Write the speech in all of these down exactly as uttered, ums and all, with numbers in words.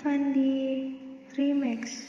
Fandi Remix.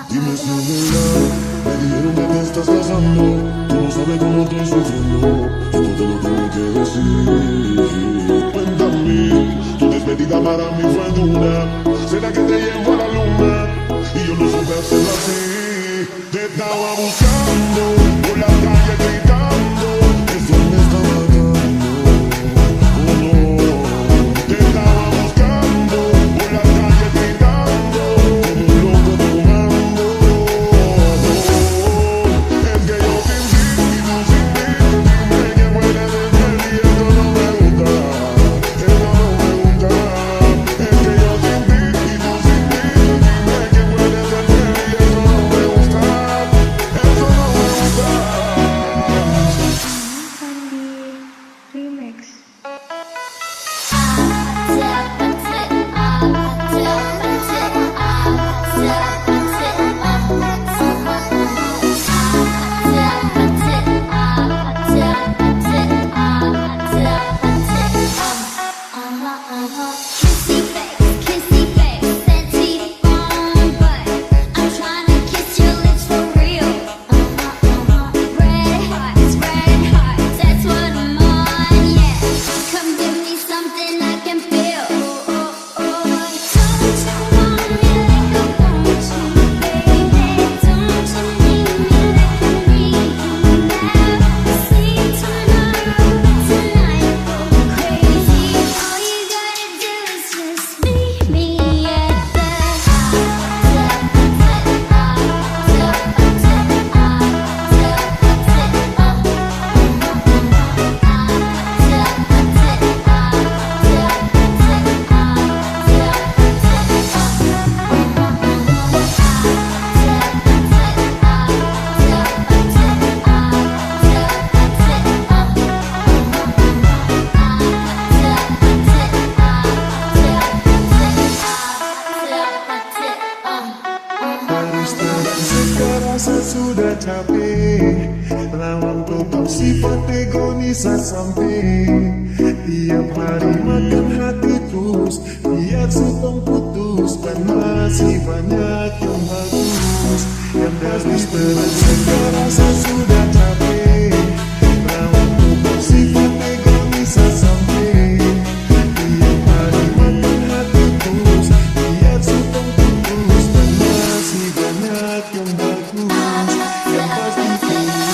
Dime si es verdad, me dijeron que te estás casando. Tú no sabes cómo estoy sufriendo, esto te lo tengo que decir. Cuéntame, tu despedida para mí fue dura. ¿Será que te llevo a la luna? Y yo no supe hacerlo así. Te estaba buscando por la calle gritando, eso me está matando. Oh, no. Te estaba buscando por la calle gritando, como un loco tomando. Es que yo sin ti y tú sin mí, dime quién fue que te despedí, esto no me gusta, esto no me gusta. Es que yo sin ti y tú sin mí, dime quién fue que te despedí, esto no me gusta, esto no me gusta. Fandi Remix. Harus terang sekarang saya sudah capek. Lawan tong sifat egois sampai. Tiap hari makan hati terus. Biar su tong putus dan masih banyak yang bagus. Yang pasti terang sekarang saya sudah capek. Lawan tong sifat egois sampai. Tiap hari makan hati terus. Biar su tong putus dan masih banyak yang bagus. Yang pasti terang.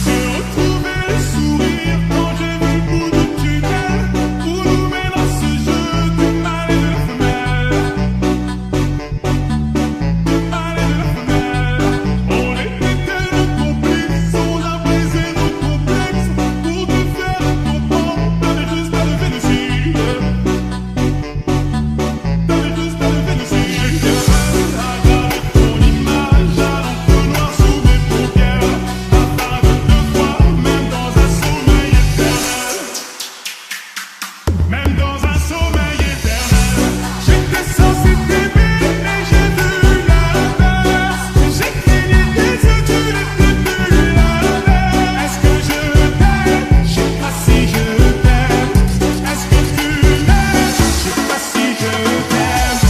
J'ai retrouvé le sourire quand j'ai vu le bout du tunnel. Pour nous, maintenant, ce jeu du mal et de la femelle. Du mal et de la femelle. On était tellement complices, on a brisé nos complexes pour te faire comprendre, t'avais juste à lever le cil. T'avais juste à lever le cil. J'ai regardé ton image à l'encre noire sous mes paupières, afin de te voir, même dans un sommeil éternel. Même dans un sommeil éternel, j'étais censé t'aimer, mais j'ai vu l'inverse. J'ai cligné des yeux, tu n'étais plus la même. Est-ce que je t'aime ? Je sais pas si je t'aime. Est-ce que tu m'aimes ? Je sais pas si je t'aime.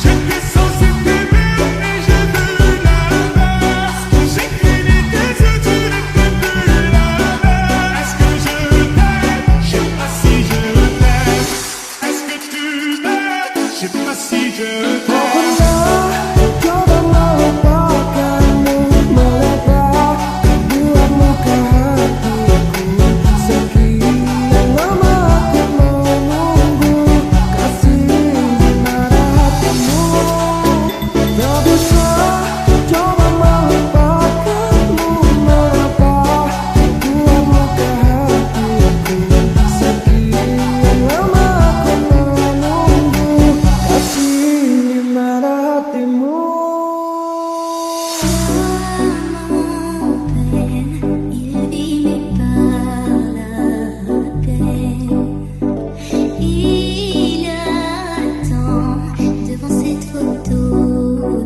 J'étais censé t'aimer, mais j'ai vu l'inverse. J'ai cligné des yeux, tu n'étais plus la même. Est-ce que je t'aime ? Je sais pas si je t'aime. Est-ce que tu m'aimes ? Je sais pas si je t'aime. Aku tak coba melupakanmu, melekat buatmu ke hatiku. Sekian lama aku menunggu kasih di mana hatimu. Tak bisa coba melupakanmu, mengapa buatmu ke hatiku. Sekian lama aku menunggu kasih di mana hatimu. Il vit mes pas la peine. Il attend devant cette photo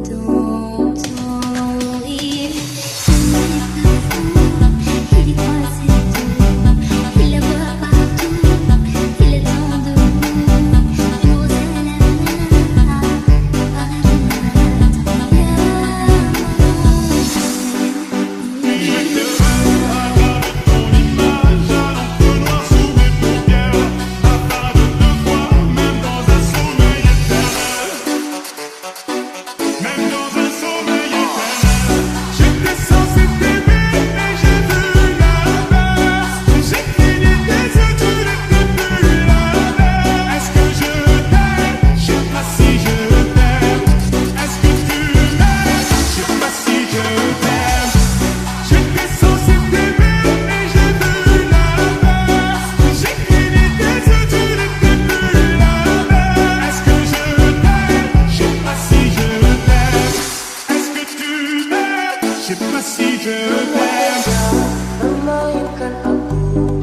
d'antan. Il, il est pas fou, il y croit, c'est tout. Il la voit partout, il attend debout. Une rose à la main, pareil à la main. J'étais censé t'aimer, mais j'ai vu l'inverse. J'ai cligné des yeux, tu n'étais plus la même. Est-ce que je t'aime ? Je sais pas si je t'aime. Est-ce que tu m'aimes ? Je sais pas si je t'aime. Memainkan aku,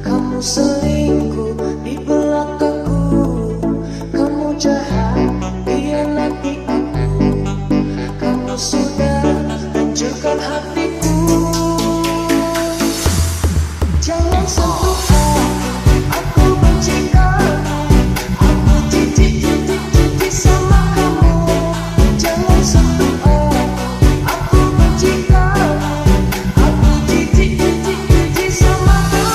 kamu selingkuh di belakangku. Kamu jahat, hianati aku. Kamu sudah hancurkan hatiku. Jangan sentuh aku, aku benci kamu. Aku jijik, jijik, jijik sama kamu. Jangan sentuh aku, aku benci kamu. Aku jijik, jijik, jijik sama kamu.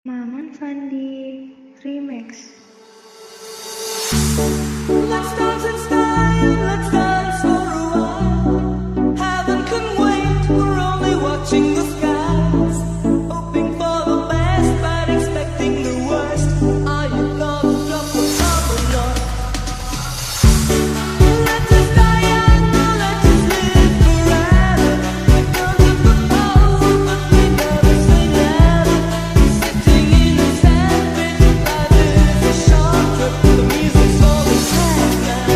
Maman Fandi Remix. Let's dance in style, let's dance for a while. Heaven can wait, we're only watching the skies. Hoping for the best, but expecting the worst. Are you gonna drop the bomb or not? Let us die young, let us live forever. We don't look for power, but we never say never. Sitting in the sand, life is a short trip. The music's all we have now.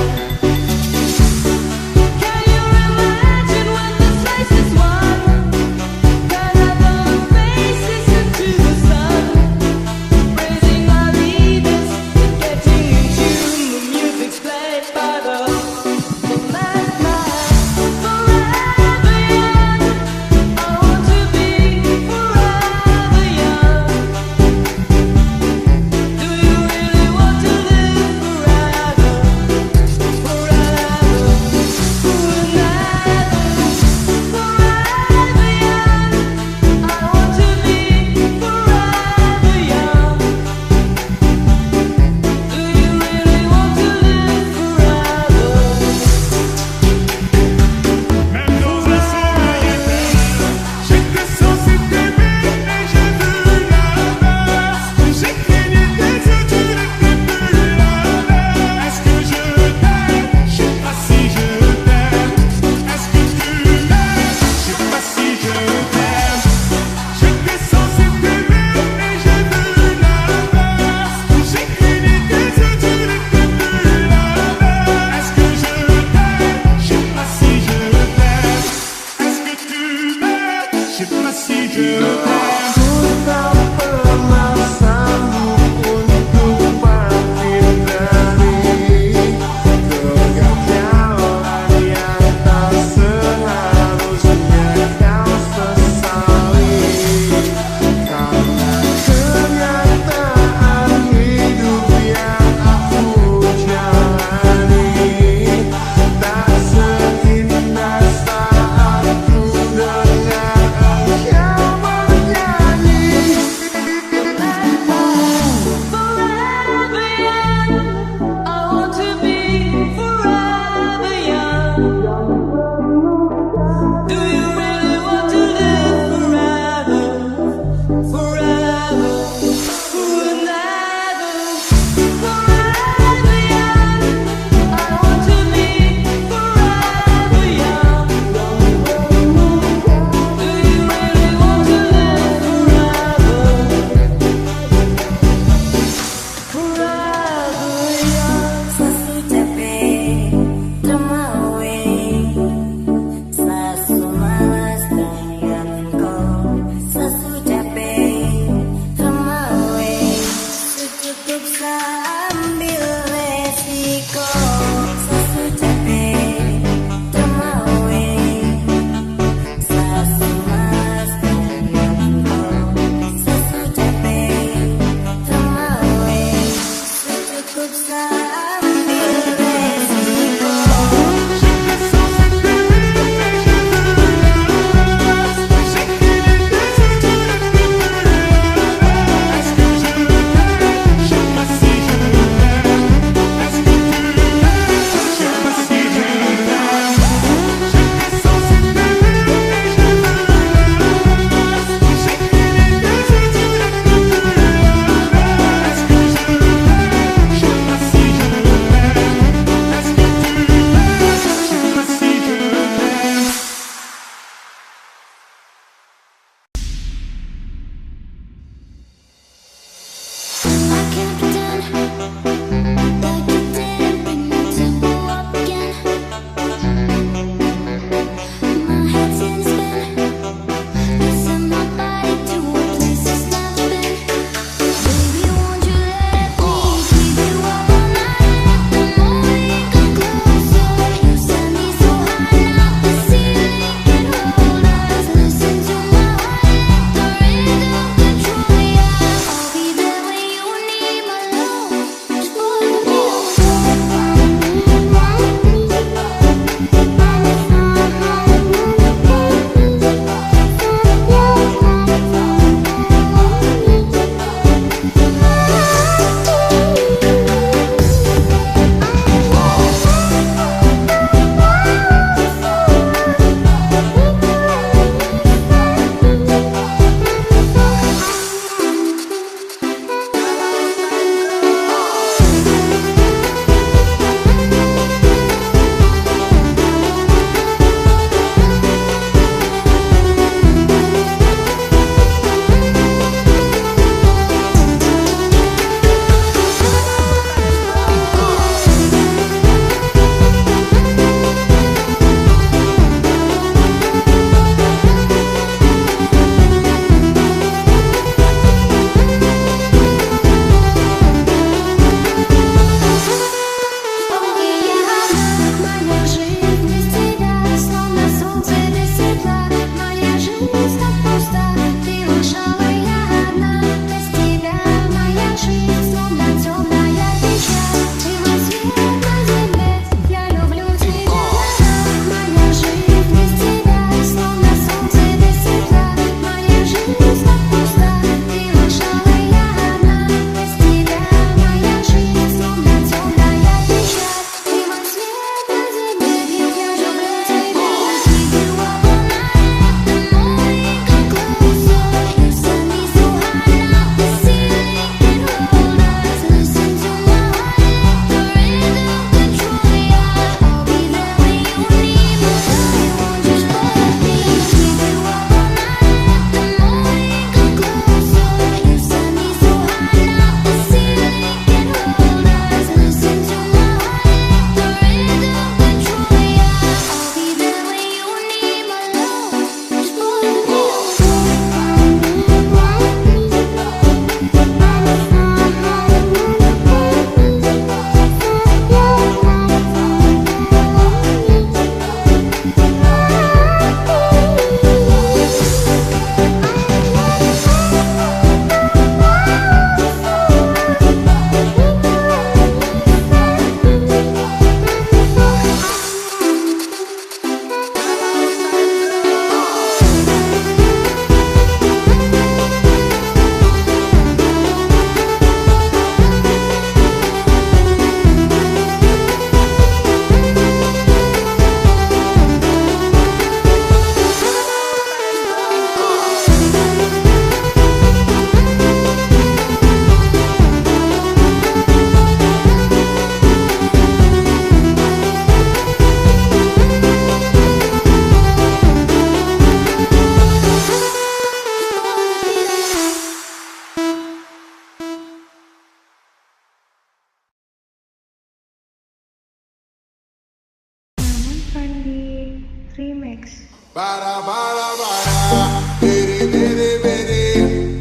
Bara, bara, bara, bere, bere, bere.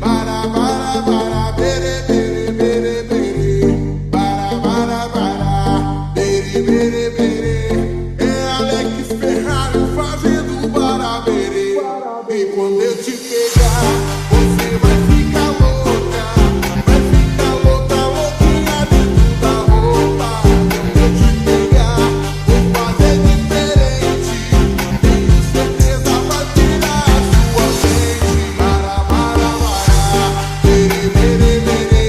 Bara, bara, bara, bere, bere, bere, bere. Bara, bara, bara, bere, bere, bere. É Alex Ferrari fazendo bara, bere. E quando eu te pegar, você vai ficar louca. Vai ficar louca, louquinha dentro da roupa. Quando eu te pegar, vou fazer diferente. Tenho certeza, vai tirar a sua mente. Bara, bara, bara, bere, bere, bere.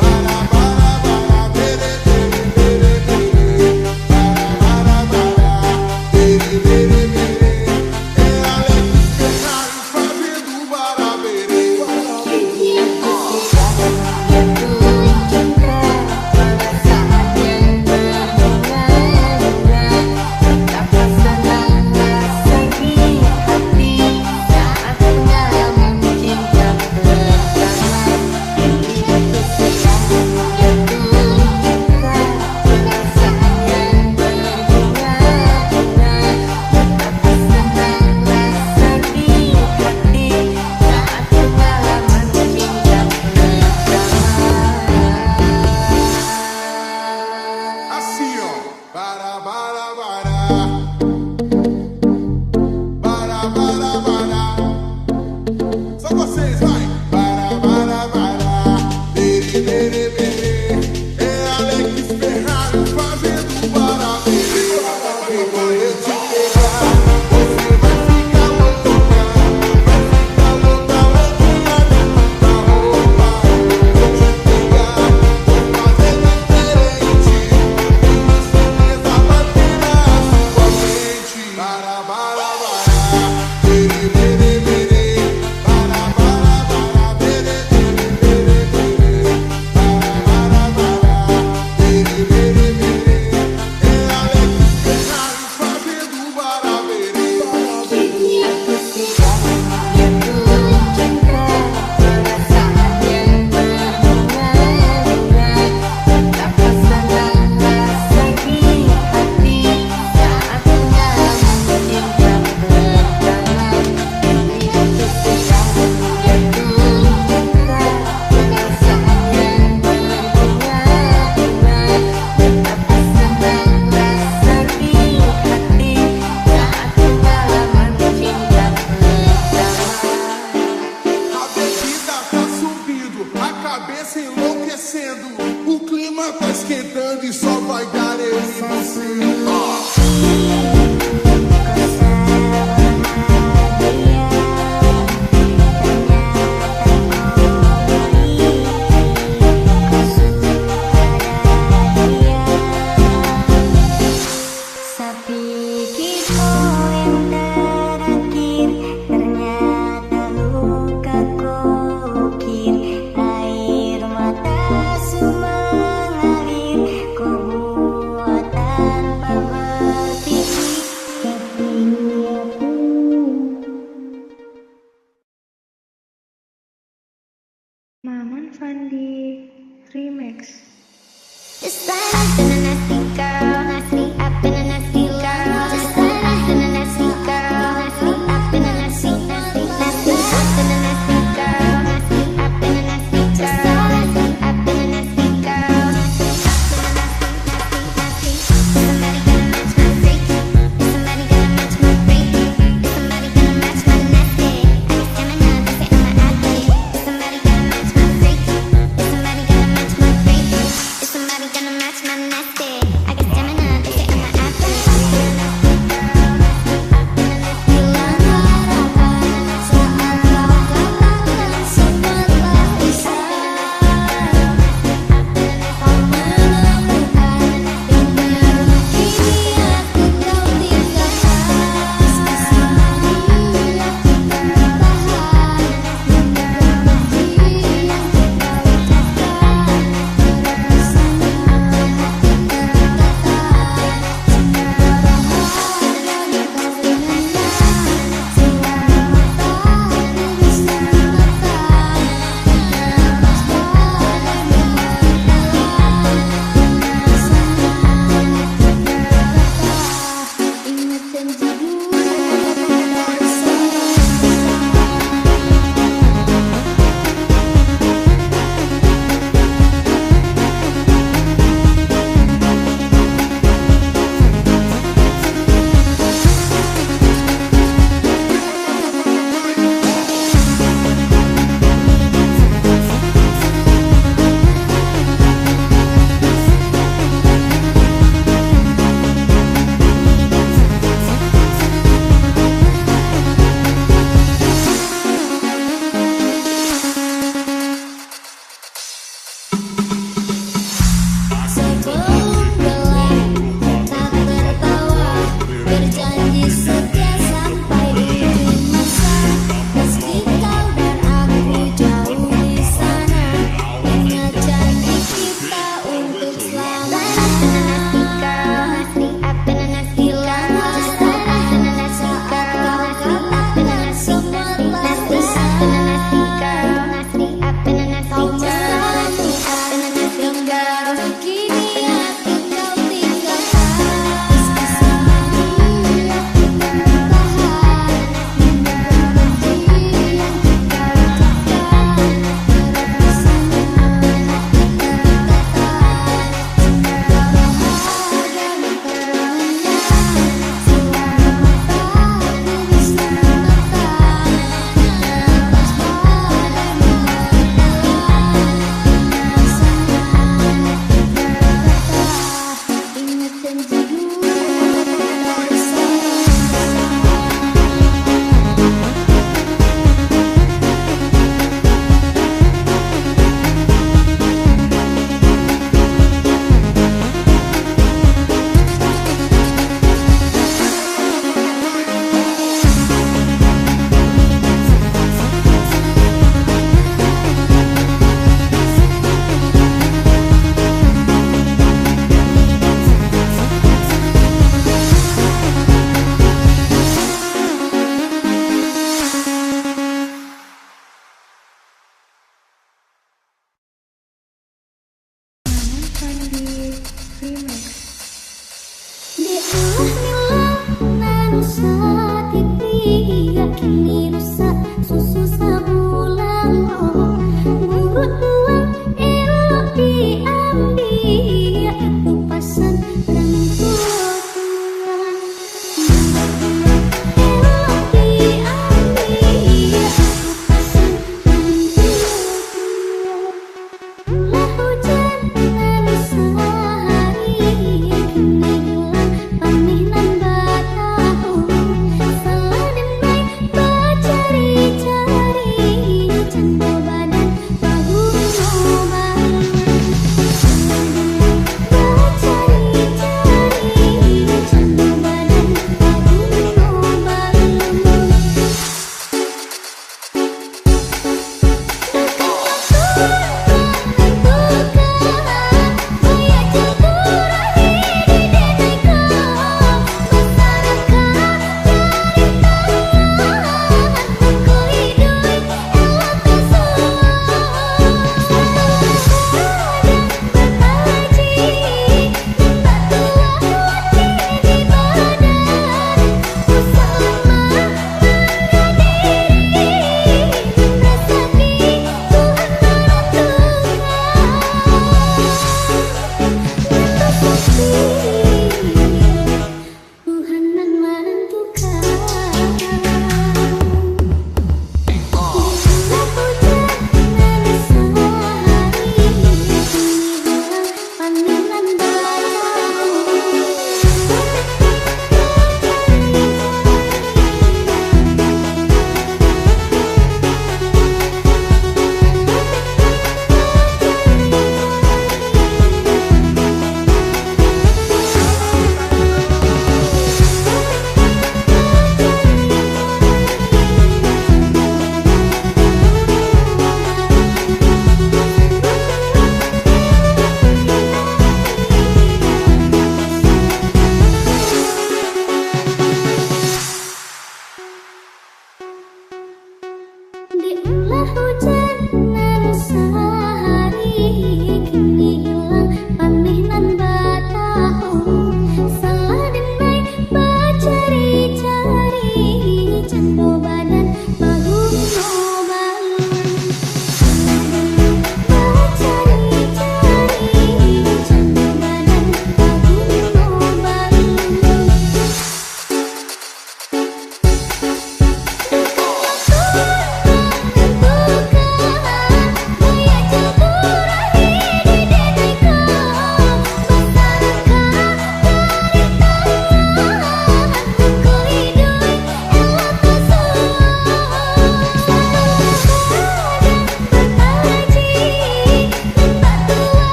Bara, bara, bara, bere, bere, bere, bere. Bara, bara, bara, bere, bere, bere. É Alex Ferrari fazendo bara, bere. Assim, ó. Bara, bara, bara. Bara, bara, bara. Só vocês, vai. Bara, bara, bara. Bere, bere, bere. É Alex Ferrari fazendo bara, bere. E quando eu te pegar, você vai ficar louca. Vai ficar louca, louquinha dentro da roupa. Vou te pegar, vou fazer diferente. Tenho certeza, vai tirar a sua mente. Bara, bara, bara, bere, bere, bere. Bara, bara, bara, bere, bere, bere, bere. Bara, bara, bara, bere, bere, bere. É Alex Ferrari fazendo bara, bere. A bebida tá subindo, a cabeça enlouquecendo. O clima tá esquentando e só vai dar eu e você. Ó. Sapikirku yang terakhir, ternyata lukaku ukir, air mata su mengalir, ku buat tanpa berpikir, tapi aku Maman Fandi Remix.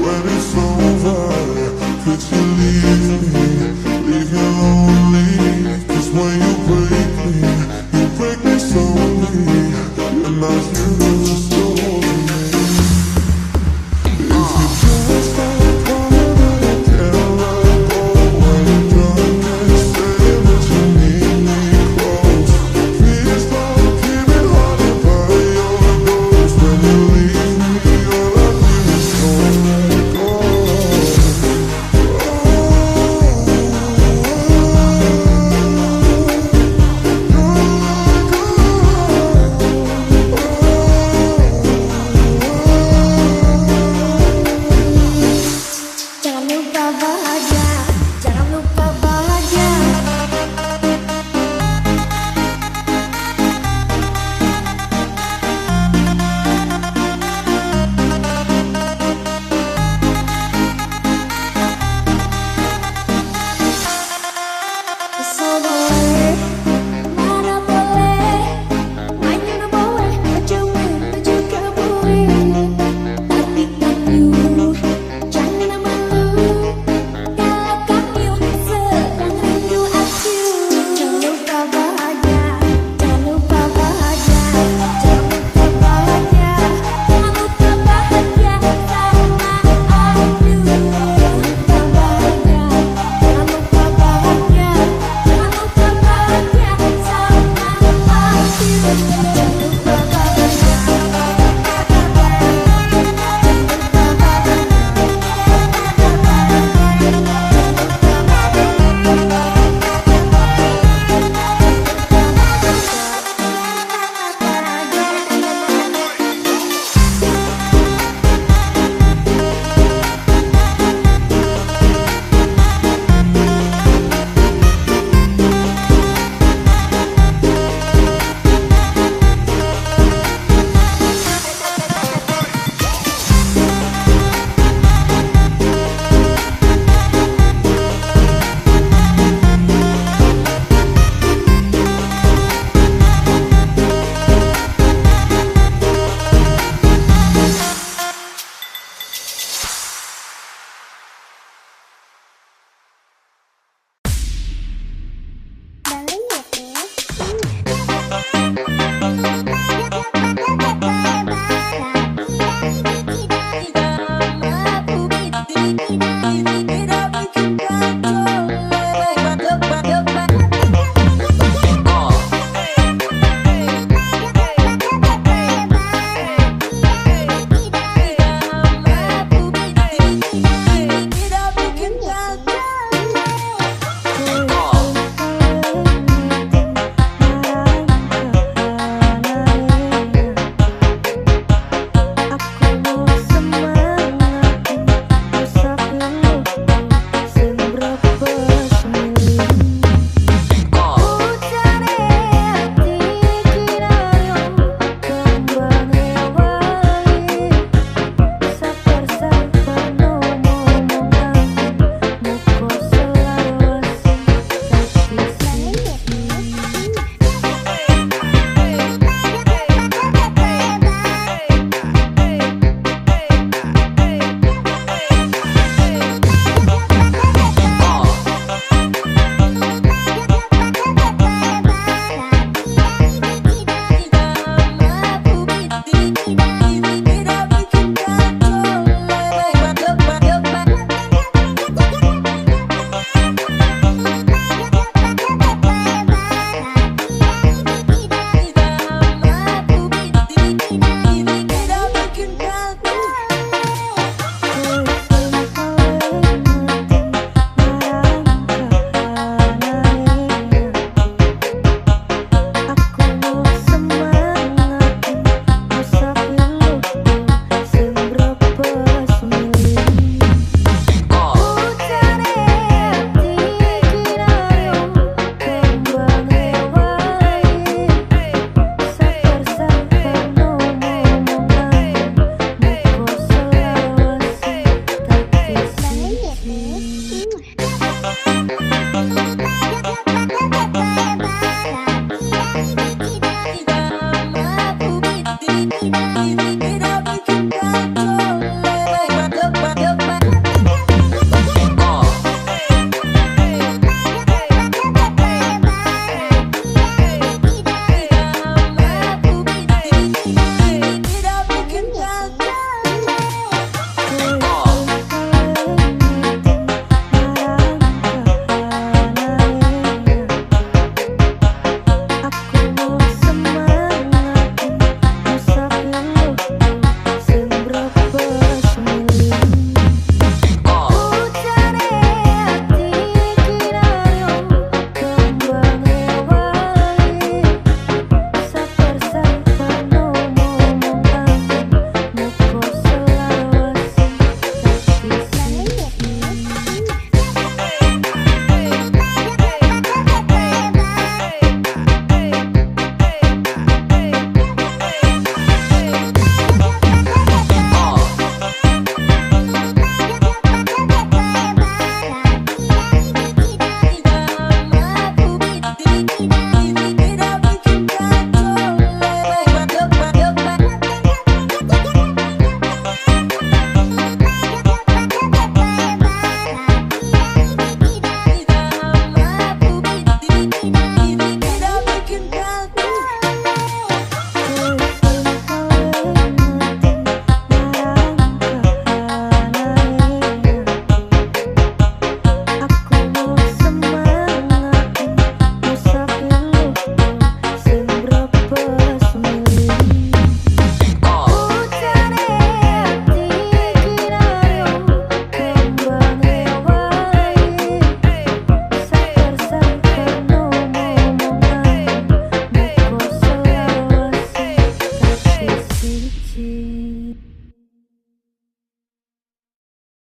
When it's over, could you leave me? Leave me lonely. 'Cause when you break me, you break me softly. You're not here to restore me. If you just don't wanna care, like, oh, when you drunk and say that you need me close, please don't keep it hiding by your ghost. When you leave me, all I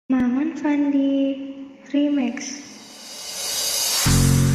Maman Fandi Remix.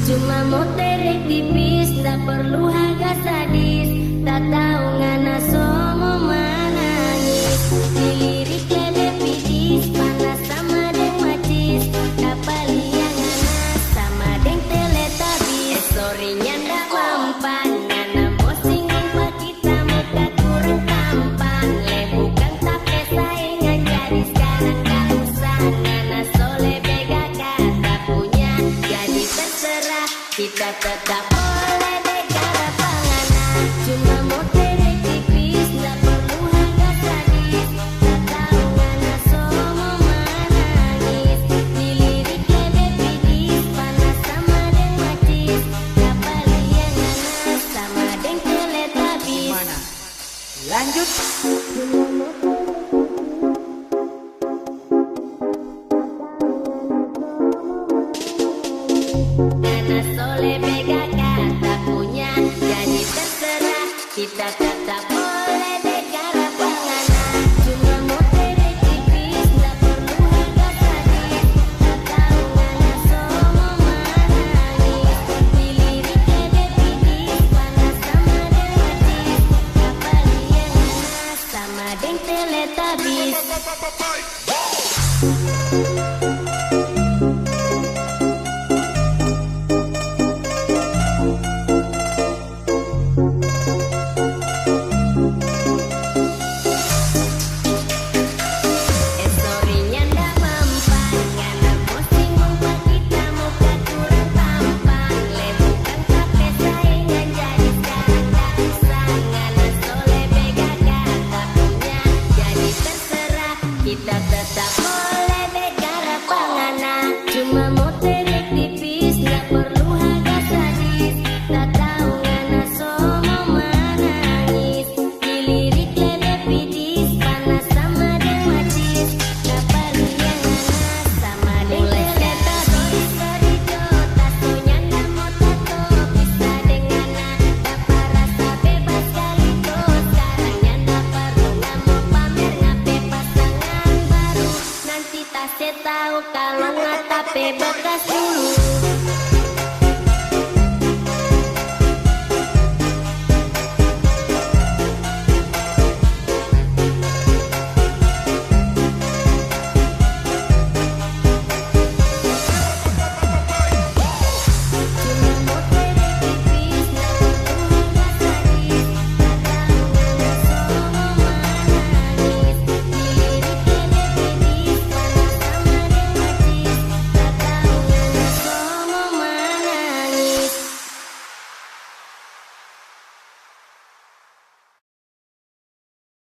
Cuma mau terek tipis, tak perlu harga sadis. Tak tahu ngana somo manangis. Dilirik lebe pidis, panas sama deng macis. Kapaliang ngana sama deng Teletubbies. Eh, sorry nyanda mampan, ngana mau singgung pagi. Tamu tak kurang tampan, le bukan tape saingan, jadi sekarang tak usah. Ngana sole bega kata punya, jadi terserah. Kita tetap boleh bega rapangana, cuma mau terek tipis, nggak perlu harga sadis. Tak tahu ngana somo manangis, dilirik lebe pidis, panas sama deng macis. Kapaliang ngana sama deng Teletubbies. Gimana? Lanjut. Ngana sole bega kata punya, jadi terserah. Kita tetap boleh bega rapangana. Cuma mau terek tipis, nggak perlu harga sadis. Tak tahu ngana somo manangis. Dilirik lebe pidis, panas sama deng macis. Kapaliang ngana sama deng Teletubbies. Eh, sorry nyanda mampan, ngana posting mumpat kita muka kurang tampan. Le bukan tape saingan, jadi sekarang tak usah. Ngana sole bega kata punya, jadi terserah. Kita tetap boleh bega rapangana, cuma mau terek tipis, nggak perlu harga sadis. Tak tahu ngana somo manangis, dilirik lebe pidis, panas sama deng macis. Kapaliang ngana sama deng Teletubbies. Sorry, sorry, jo, tak sonya namo tato, bisa deng ngana. Dapat rasa bebas kali to, sekarang nyanda perlu namo pamer, ngape pasangan baru. Nanti tak setau kalau ngata pe bekas dulu.